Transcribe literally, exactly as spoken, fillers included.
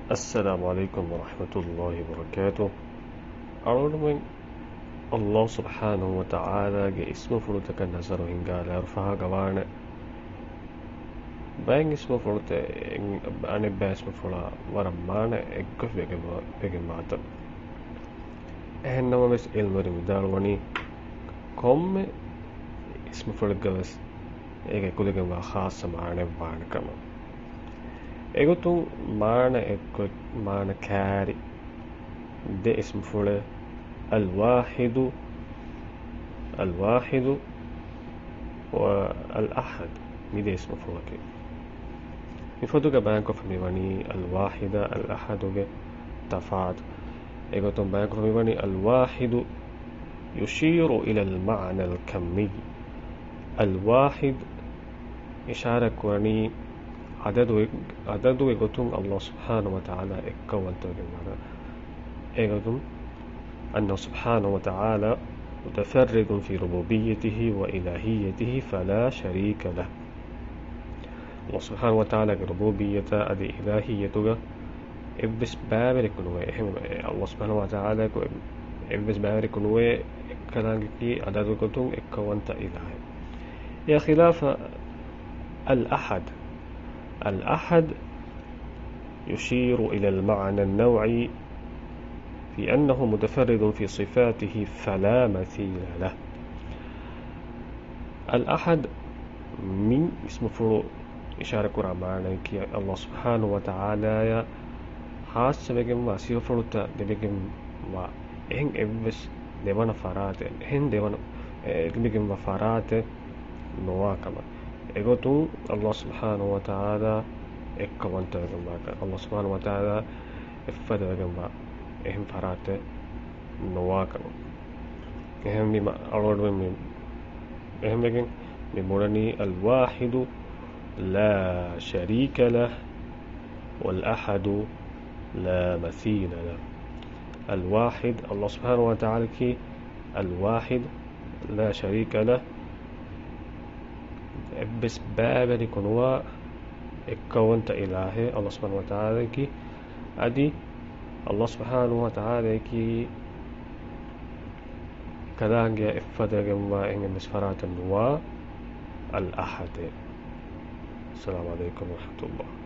އައްސަލާމު ޢަލައިކުމް ވަރަޙްމަތުﷲި ވަބަރަކާތުހު. އަޅުގަނޑުމެން ﷲ ސުބްޙާނަހޫ ވަތަޢާލާގެ އިސްމުފުޅުތަކަށް ނަޒަރު ހިންގާލާ އުފާ ގަވާނެ. ބައެއް އިސްމުފުޅުތައް އަނެއް ބައެއް އިސްމުފުޅާ ވަރަށް މާނަ އެއްގޮތް ވެގެންވާ، ވެގެންވާތަ؟ އެހެންނަމަވެސް، ޢިލްމުވެރިން ވިދާޅުވަނީ، ކޮންމެ އިސްމުފުޅެއްގަވެސް އޭގެ ކުލަގެންވާ ޚާއްޞަ މާނައެއް ވާނެ ކަމަށް. އެގޮތުން މާނަ އެއްގޮތް، މާނަ ކާރި ދެ އިސްމުފުޅެއް، އަލް ވާޙިދު، އަލް ވާޙިދު ވަ އަލް އަޙަދު، މި ދެ އިސްމުފުޅަކީ. މިފޮތުގަ ބަޔާންކޮށްފަ މިވަނީ އަލް ވާޙިދާ އަލް އަޙަދުގެ ތަފާތު. އެގޮތުން ބަޔާންކޮށްފަ މިވަނީ، އަލް ވާޙިދު ޔުޝީރު އިލަލް މަޢުނަލް ކައްމިއްޔި. އަލް ވާޙިދު އިޝާރާތް ކުރަނީ ޢަދަދު، ޢަދަދުގެ ގޮތުން ﷲ ސުބްޙާނަހޫ ވަތަޢާލާ އެއްކައުވަންތަވެގެންވާ. އެގޮތުން، أنه سبحانه وتعالى متفرد في ربوبيته وإلهيته فلا شريك له. ﷲ ސުބްޙާނަހޫ ވަތަޢާލާގެ ރުބޫބިއްޔަތާ އަދި އިލާހިއްޔަތުގަ އެއްވެސް ބައިވެރިއަކު ނުވޭ. އެހެންވެ، ﷲ ސުބްޙާނަހޫ ވަތަޢާލާއަކު އެއްވެސް ބައިވެރިއަކު ނުވޭ، އެއްކަލާނގެކީ ޢަދަދުގެ ގޮތުން އެއްކައުވަންތަ އިލާހެއް. يا خلاف الأحد. الأحد يشير إلى المعنى النوعي في أنه متفرد في صفاته فلا مثيل له. އަލް އަޙަދު މި އިސްމުފުޅު އިޝާރާތްކުރާ މާނައަކީ، ﷲ ސުބްޙާނަހޫ ވަތަޢާލާއަށް ޚާއްޞަވެގެންވާ ސިފަފުޅުތައް ލިބިގެންވާ އެހެން އެއްވެސް ދެވަނަ ފަރާތެއް، އެހެން ދެވަނަ، އެ، ލިބިގެންވާ ފަރާތެއް ނުވާ ކަމަށް. އެގޮތުން ﷲ ސުބްޙާނަހޫ ވަތަޢާލާ އެއްކައުވަންތަވެގެންވާ ކަމަށް، ﷲ ސުބްޙާނަހޫ ވަތަޢާލާ އެއްފަދަވެގެންވާ އެހެން ފަރާތެއް ނުވާ ކަމަށް. އެހެންވީމަ، އަޅުގަނޑުމެން މި، އެހެންވެގެން މި ބުނަނީ الواحد لا شريك له والأحد لا مثيل له. الواحد، ﷲ ސުބްޙާނަހޫ ވަތަޢާލާއަކީ الواحد لا شريك له، އެއްވެސް ބައިވެރިއަކު ނުވާ އެއްކައުވަންތަ އިލާހެއް ﷲ ސުބްޙާނަހޫ ވަތަޢާލާއަކީ. އަދި ﷲ ސުބްޙާނަހޫ ވަތަޢާލާއަކީ ކަލާނގެއަށް އެއްފަދަވެގެންވާ އެހެން އެއްވެސް ފަރާތެއް ނުވާ އަލް އަޙަދެއް. السلام عليكم ورحمة الله.